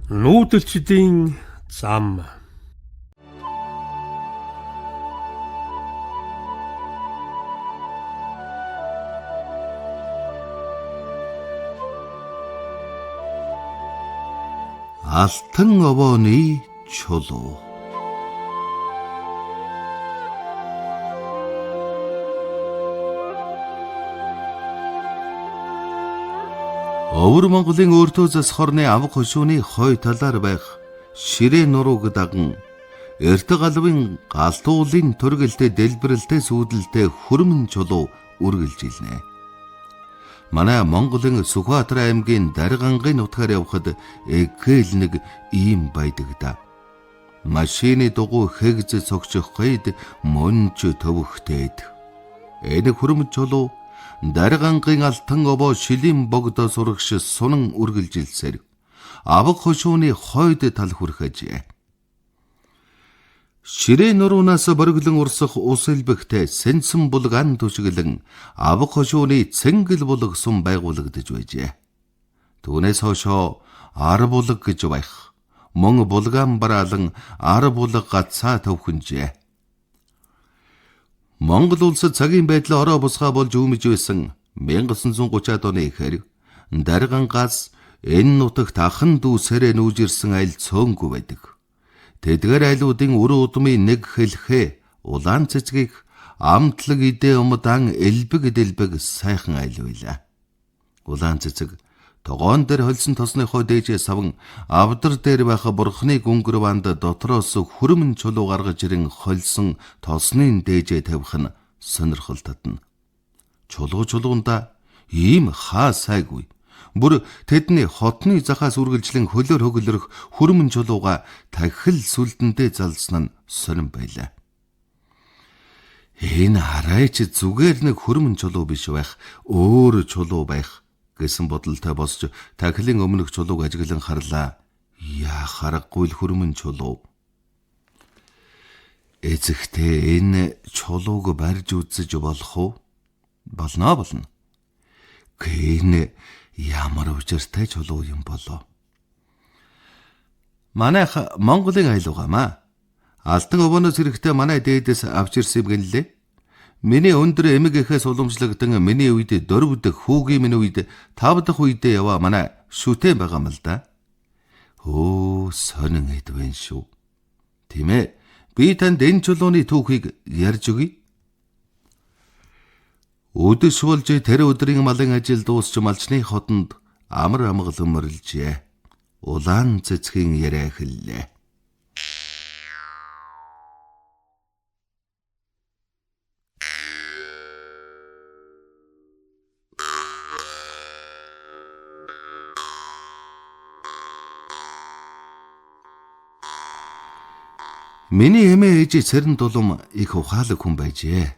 Нүүдэлчдийн зам. Алтан овооны чулуу. Өвөр Монголын өөртөө зас хорны авга хөшөөний хой талаар байх ширээ нурууг даган эрт галвын галтуулын төргэлтэй дэлбэрэлтэй сүйдэлтэй хөрмөн чулуу үргэлж илнэ. Манай Монголын Сүхбаатар аймгийн Даргангийн нутгаар явхад эгэл нэг ийм байдаг да. Машины дугуй хэгз цогчих гээд мөнж төвөгтөөд. Энэ хөрмөн чулуу Даргангийн алтан овоо шилийн богдо сурагш сунан үргэлжилсээр авга хошууны хойд тал хүрхэж. Ширээ нуруунаас бориглон урсах ус элбэгтэй сэнсэн булг ан түшиглэн авга хошууны цэнгэл булаг сум байгуулагдаж байжээ. Түүнээс хойшоо ар булаг гэж байх. Мөн булгаан бараалан ар булаг гацаа төвхөнжээ. Монгол улсад цагийн байдал ороо бусгаа болж үүмэж байсан 1930-ад оны ихэр Даргангаас энэ нутагт ахан дүүсээрээ нүүж ирсэн айл цөөнгүй байдаг. Тэдгээр айлуудын үр удмын нэг хэлхээ улаан цэцгийг амтлаг идэ умдаан элбэг дэлбэг сайхан айл байлаа. Улаан цэцэг тогоон дээр холсон тосныхоо дээжээ саван авдар дээр байх бурхны гүнгэрванд дотроос хөрмөн чулуу гаргаж ирэн холсон тосны дээжээ тавих нь сонирхол татна. Чулуу чулуунда ийм хаа сайгүй. Бүр тэдний хотны захаас үргэлжлэн хөлөөр хөглөрөх хөрмөн чулууга тахил сүлдэндээ залсан нь сонирн байлаа. Энэ арайч зүгээр нэг хөрмөн чулуу биш байх, өөр чулуу байх гэсэн бодолтой босч тахилын өмнөх чулууг ажиглан харлаа. Яа харахгүй л хөрмөн чулуу. Эзэгтэй энэ чулууг барьж үзэж болох уу? Болно болно. Гэн ямар учиртай чулуу юм болоо. Манайх Монголын айл угаамаа. Алтан овооноос эрэхтэй манай дээдээс авч ирсэн юм гэнлээ. Миний өндөр эмэг эхээс уламжлагдсан миний үед 4 дахь хүүгийн минь үед 5 дахь үедээ яваа манай шүтэн байгаа юм л да. Өө сонин эд байна шүү. Тийм ээ. Би танд энэ чулууны түүхийг ярьж өгье. Өдөш болж тэр өдрийн малын ажил дуусч малчны хотонд амар амгалан морилжээ. Улаан цэцгийн яриа эхэллээ. Миний эмээ ээж Цэрэн дулам их ухаалаг хүн байжээ.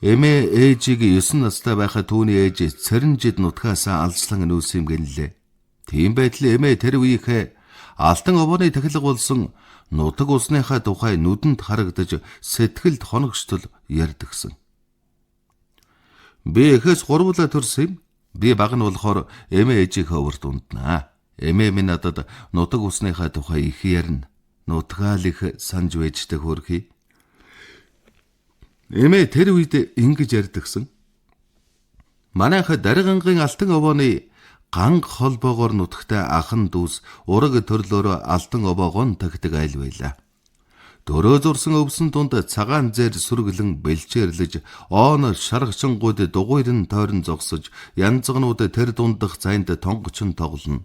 Эмээ ээжийг 9 настай байхад түүний ээж Цэрэнжид нутгаасаа алслан нүүсэн юм гэнлээ. Тийм байтал эмээ тэр үеийнхээ алтан овооны тахилга болсон нутаг усныхаа тухай нүдэнд харагдаж сэтгэлд хоногштол ярьдагсан. Би эхээс гурвуулаа төрсөн юм. Би баг нь болохоор эмээ ээжийнхээ өвөрт унднаа. Эмээ минь надад нутаг усныхаа тухай их ярина. Нутгаал их санаж байждаг хөрхий. Эмээ тэр үед ингэж ярьдагсан. Манайх Даргангийн алтан овооны ганг холбоогоор нутагтай ахан дүүс ураг төрлөөрөө алтан овоогон тагдаг айл байлаа. Дөрөө зурсан өвсөн дунд цагаан зээр сүргэлэн бэлчээрлэж, оон шаргачингууд дугуйран тойрон зогсож, янзганууд тэр дундах зайд тонгочин тоглоно.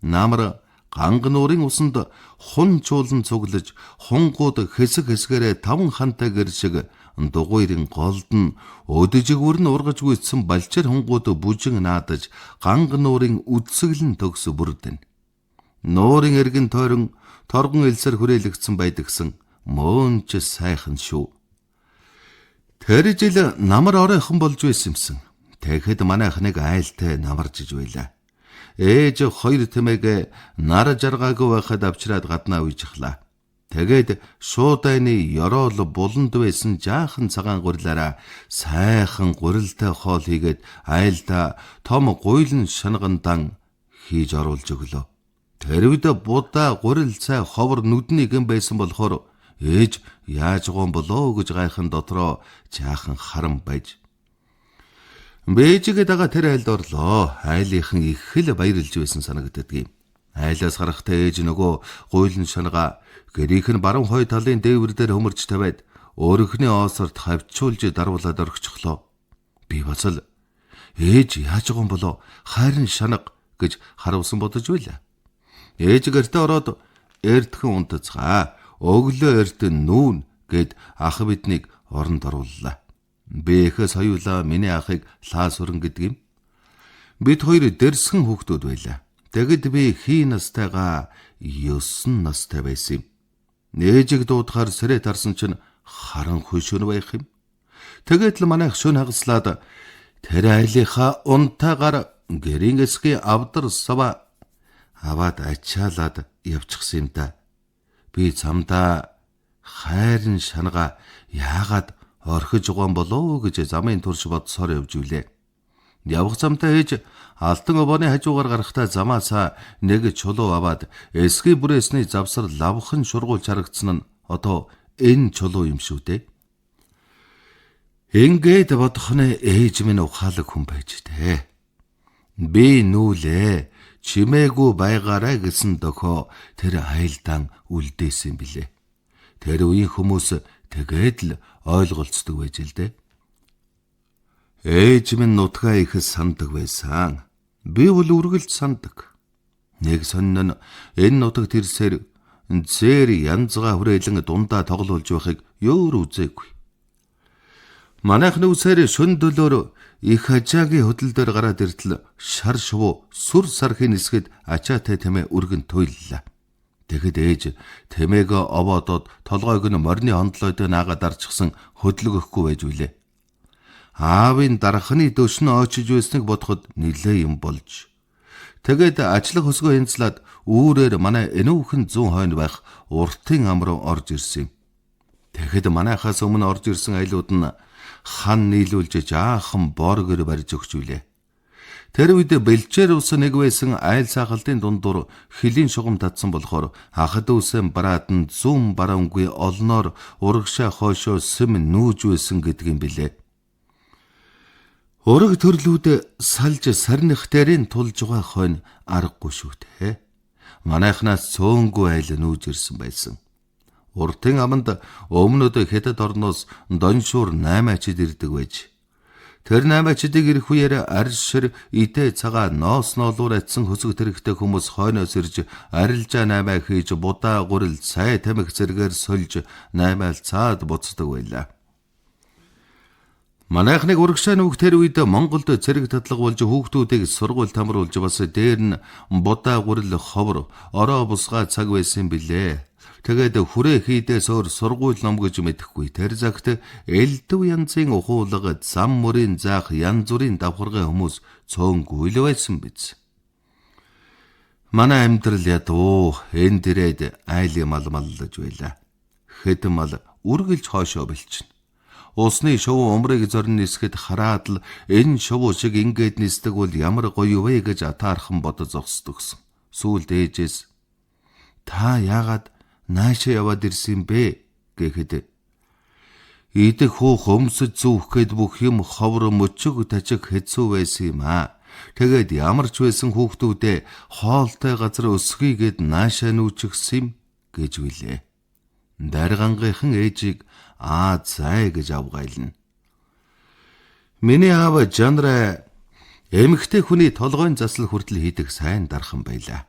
Намар ганг нуурын усанд хун чуулан цуглаж, хунгууд хэсэг хэсгээрээ 5 хантай гэр шиг дугуйрын голд нь өдөжигүр нь ургаж гүйцсэн балчир хунгууд бүжин наадаж, ганг нуурын үдсэглэн төгс бүрдэнэ. Нуурын эргэн тойрон торгон элсэр хүрээлэгдсэн байдагсан мөөн ч сайхан шүү. Тэр жил намар оройхон болж байсан юмсан. Тэгэхэд манайх нэг айлтай намаржиж байлаа. Ээж хоёр тэмээг нар жаргаагүй байхад авчраад гаднаа уйжхлаа. Тэгээд шуудайны ёроол буланд байсан жаахан цагаан гурилаараа сайхан гурилтай хоол хийгээд айлдаа том гуйлан шангандан хийж оруулж өглөө. Тэр үед будаа гурил цай ховор нүдний гэм байсан болохоор ээж яаж гон болоо гэж гайхан дотроо жаахан харан байж. Бээжигээ дагаа тэр айлд орлоо. Айлынхан их л баярлж байсан санагддаг юм. Айлаас гарахдаа ээж нөгөө гуйлан шангаа гэрийнх нь баруун хой талын дээвэр дээр хөмөрч тавиад өөрийнхний оосорт хавчуулж даруулаад орхичихлоо. Би бас л ээж яаж гон болоо хайрын шанга гэж харуулсан бодож байлаа. Ээж гэртээ ороод эртхэн унтацгаа, өглөө эртэн нүүн гэд ах биднийг оронд орууллаа. Би эхээс хоёулаа миний ахыг Лаасүрэн гэдэг юм. Бид хоёр дэрсэн хүүхдүүд байлаа. Тэгэд би хий настайгаа 9 настай байсан юм. Нээжиг дуудахаар сэрээ тарсан чинь харанхуй шөнө байх юм. Тэгээд л манайх шөнө хагаслаад тэр айлынхаа унтаагаар гэрийн эсгийн авдар сава аваад ачаалаад явчихсан юм да. Би замдаа хайрын шангаа яагаад орхиж угаан болов гэж замын турш бодсоор явж үлээ. Явах замдаа ээж Алтан обооны хажуугаар гарахдаа замаасаа нэг чулуу аваад эсгийн бүрээсний завсар лавхан шургуулж харагдсан нь одоо энэ чулуу юм шүү дээ. Ингээд бодох нь ээж минь ухаалаг хүн байж тээ. Би нүүлээ чимээгүй байгаарай гэсэн дохио тэр айлдаан үлдээсэн билээ. Тэр үеийн хүмүүс тэгээд л ойлголцдог байж л дээ. Ээж минь нутгаа их сандаг байсан. Би бол үргэлж сандаг. Нэг сонин нь энэ нутагт ирсээр зээр янзгаа хүрээлэн дундаа тоглуулж байхыг өөр үзээгүй. Манайх нүүсээр шөн дөлөөр их хажаагийн хөдөл дээр гараад иртэл шар шувуу сүр сархын нисгэд ачаатай тэмээ өргөн туйллаа. Тэгэхэд ээж тэмээгөө овоодод толгойг нь морины хондлойд наагаад дарчихсан хөдлөгөхгүй байж үлээ. Аавын дархны дөөш нь очиж байсныг бодоход нилээ юм болж. Тэгээд ажлах өсгөө хянцлаад үүрээр манай энүүхэн зүүн хойно байх уртын ам руу орж ирсэн юм. Тэгэхэд манайхаас өмнө орж ирсэн айлууд нь хан нийлүүлж жаахан бор гэр барьж өгч үлээ. Тэр үед бэлчээр ус нэг байсан айл саахалтын дундуур хөлийн шугам татсан болохоор ах дүүсэн бараад нь зүүн баруунгүй олноор урагшаа хойшоо сэм нүүж байсан гэдэг юм билээ. Ураг төрлүүд салж сарних дээрийн тулж байгаа хойно аргагүй шүү дээ. Манайхнаас цөөнгүй айл нүүж ирсэн байсан. Уртын аманд өмнөд Хятад орноос доншуур 8 ачид ирдэг байж. Тэр 8 ачидыг ирэх үеэр арьс шир идэ цагаа ноос ноолуур атсан хөсөг тэрэгтэй хүмүүс хойноос ирж арилжаа наймаа хийж будаа гурил цай тамхи зэргээр сольж наймаалцаад буцдаг байлаа. Манайхныг урагшаа нүүх тэр үед Монголд цэрэг татлага болж хүүхдүүдийг сургууль тамруулж бас дээр нь будаа гурил ховор ороо бусгаа цаг байсан билээ. Тэгээд хүрээ хийдээс өөр сургууль ном гэж мэдэхгүй. Тэр цагт элдв янзын ухуулга, зам мөрийн заах янз бүрийн давхаргай хүмүүс цөөнгүй л байсан биз. Манай амьдрал ядуу энд ирээд айлын мал маллаж байлаа. Хэд мал үргэлж хойшоо бэлчнэ. Усны шувуу умрыг зорин нисгэд хараад л энэ шувуу шиг ингээд нисдэг бол ямар гоё вэ гэж атаархан бодож зогсдогсон. Сүүлд ээжээс та яагаад наашаа яваад ирсэн бэ гэхэд идэх хөөх өмсөж зүүх гээд бүх юм ховор мөчөг тажиг хэцүү байсан юм аа. Тэгээд ямар ч байсан хүүхдүүдээ хоолтой газар өсгөе гэд наашаа нүүчихсэн юм гэж билээ. Даргангийнхан ээжийг аа зай гэж авгайлна. Миний аав Жанраа эмэгтэй хүний толгойн засал хүртэл хийдэг сайн дархан байлаа.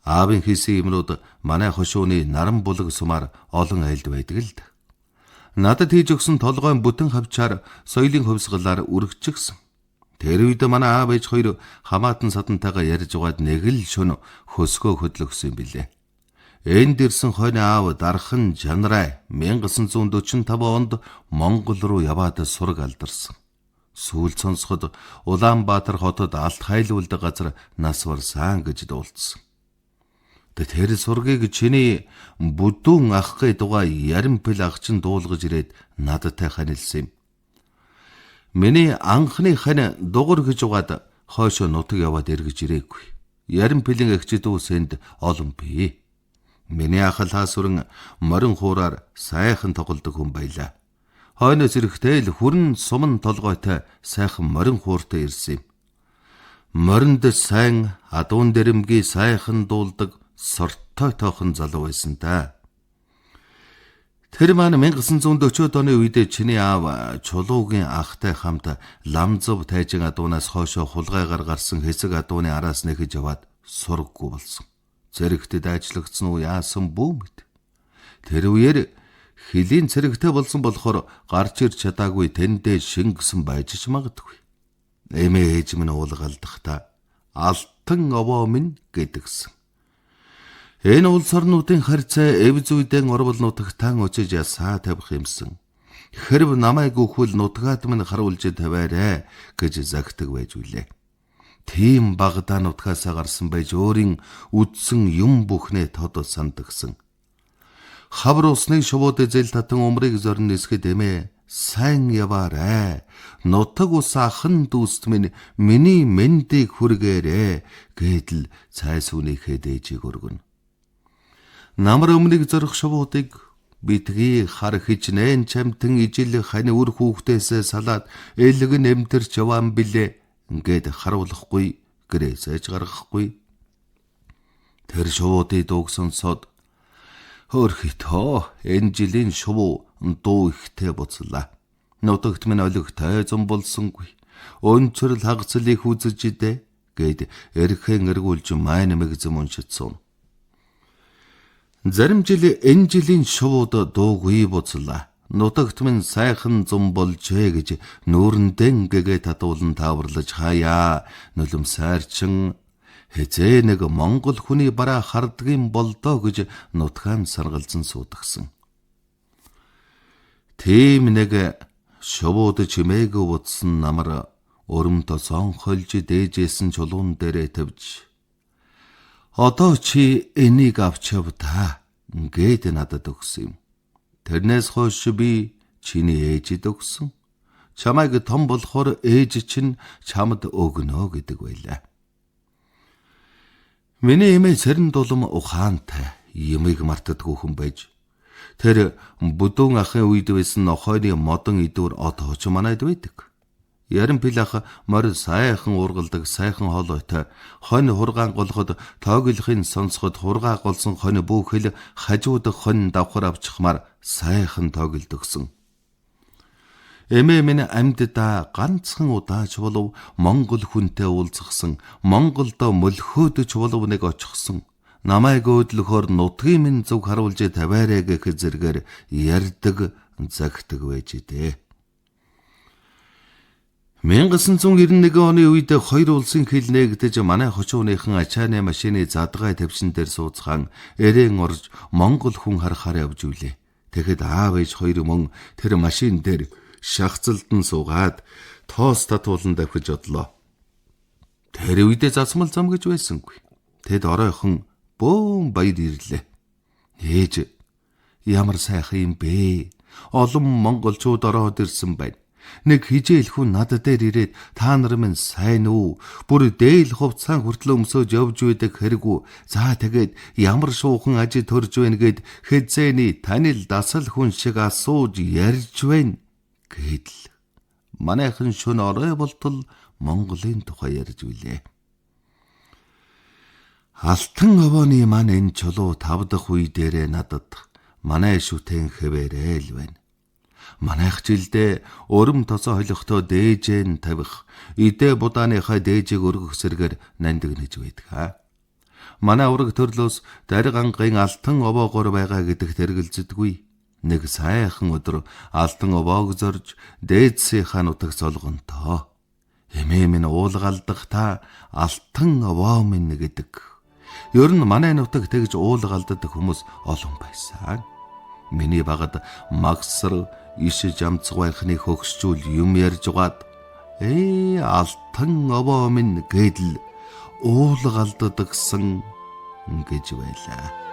Аавын хийсэн юмнууд манай хошууны наран булаг сумаар олон айлд байдаг л да. Надад хийж өгсөн толгойн бүтэн хавчаар соёлын хувьсгалаар үргэчихсэн. Тэр үед манай аав ээж хоёр хамаатан садантайгаа ярьж байгаад нэг л шөнө хөсгөө хөдлөгсөн юм билээ. Энд ирсэн хойно аав дархан Жанрай 1945 онд Монгол руу яваад сураг алдарсан. Сүүлд сонсоход Улаанбаатар хотод алт хайлуулдаг газар нас барсан гэж дуулдсан. Тэр сургийг чиний бүдүүн ахгын дугай яримпэл ах чинь дуулгаж ирээд надтай ханилсан юм. Миний анхны хань дугар гэж угаад хойшоо нутаг яваад эргэж ирээгүй. Ярим пилэн эгч дүүсэнд олон бий. Миний ах лаасүрэн морин хуураар сайхан тоглодог хүн байлаа. Хойноос ирэхдээ л хүрэн суман толгойтой сайхан морин хууртай ирсэн юм. Моринд сайн адуун дэрэмгийн сайхан дуулдаг сортой тоохон залуу байсан да. Тэр маань 1940-од оны үед чиний аав Чулуугийн ахтай хамт Ламзав тайжин адуунаас хойшоо хулгайгаар гарсан хэсэг адууны араас нэхэж яваад сурггүй болсон. Цэрэгтэд ажиллагдсан уу яасан бүү мэд. Тэр үеэр хөлийн цэрэгтэй болсон болохоор гарч ирч чадаагүй тэндээ шингэсэн байж ч магадгүй. Эмээ ээж минь уулгалдахдаа алтан овоо минь гэдгсэн. Энэ улс орнуудын харьцаа эв зүйдэн орвол нутагтаан очиж ясаа тавих юмсан. Хэрв намайг үхвэл нутгаад минь харуулж тавиарай гэж загтаг байж үлээ. Тийм багадаа нутгаасаа гарсан байж өөрийн үдсэн юм бүхнээ тод сандагсан. Хавар усны шувууд зэл татан умрыг зорин нисгэд эмээ сайн яваарай. Нутаг ус ахан дүүст минь миний мэндийг хүргээрэй гэдэл цай сүүнийхээ дээжийг өргөнө. Намар өмнөг зорих шувуудыг битгий хар хичнээн чамтан ижил хань үр хүүхдээсээ салаад элгэн эмтэрч яваан билээ ингээд харуулахгүй гэрээсээ ч гаргахгүй. Тэр шувуудыг дууг сонсоод хөөрхитөө энэ жилийн шувуу дуу ихтэй буцлаа. Нутагт минь олигтой зам болсонгүй. Өнцөрл хагацлыг үзэж идэ гэд эрхэн эргүүлж майн мэгзэм уншицсан. Зарим жил энэ жилийн шувууд дуугүй буцлаа. Нутагт минь сайхан зам болжээ гэж нүүрэндэн гэгээ татуулан тааварлаж хаяа. Нулим сайрчин хэзээ нэг монгол хүний бараа хардгийн болдоо гэж нутгаан саргалзан суудагсан. Тийм нэг шувууд чимээгүй будсан намар өрөм тосон хольж дээжсэн чулуун дээрээ тавьж одоо чи энийг авчив та гээд надад өгсөн юм. Тэрнээс хойш би чиний ээжид өгсөн. Чамайг том болохоор ээж чинь чамд өгнө гэдэг байлаа. Миний эмээ цэрэн дулам ухаантай юмыг мартадгүй хүн байж тэр бүдүүн ахын үед байсан нохойны модон идүүр одоо ч манайд байдаг. Ярим пил ах морь сайхан уургалдаг сайхан хоолойтой хонь хургаан голоход тооглохын сонсоход хургаа голсон хонь бүхэл хажууд хонь давхар авчихмаар сайхан тооглодогсон. Эмээ минь амьддаа ганцхан удаач болов монгол хүнтэй уулзсан, Монголдо мөлхөөд ч болов нэг очихсон. Намайг өөдлөхөөр нутгийн минь зүг харуулж тавиарэ гэх зэргээр ярьдаг, загтаг байж дээ. 1991 оны үед хоёр улсын хил нээгдэж манай хожууныхан ачааны машины задгай тавшин дээр сууцгаан эрээн орж монгол хүн харахаар явж үлээ. Тэгэхэд аав ээж хоёр мөн тэр машин дээр шахацалдан суугаад тоос татуулан давхиж одлоо. Тэр үедээ засмал зам гэж байсангүй. Тэд оройхон бөөн баяр ирлээ. Ээж ямар сайхан юм бэ? Олон монголчууд ороод ирсэн байна. Нэг хижээл хүн над дээр ирээд та нар минь сайн уу? Бүр дээл хувцаан хүртэл өмсөж явж байдаг хэрэгүү. За тэгээд ямар шуухан ажид төрж байна гэд хэзээний танил дасал хүн шиг асууж ярьж байна гэдэл. Манайхан шөнө орой болтол Монголын тухай ярьж билээ. Алтан овооны маань энэ чулуу тав дахь үе дээрээ надад манай шүтэн хэвээрээ л байна. Манайх жилдээ өрөм тосоо холихдоо дээжэн тавих, идэ будааныхаа дээжийг өргөх зэргээр нандинаж байдаг. Манай ураг төрлөөс дариг ангийн алтан овоогоор байгаа гэдэгт эргэлзэдгүй. Нэг сайхан өдөр алтан овоог зорж дээдсийнхаа нутаг золгонтоо. Эмээ минь уулгалдах та алтан овоо минь гэдэг. Ер нь манай нутаг тэгж уулгалддаг хүмүүс олон байсан. Миний багад магсар иш жамцгайхны хөгсчүүл юм ярьж угаад алтан овоо минь гэдэл уулгалддагсан гэж байлаа.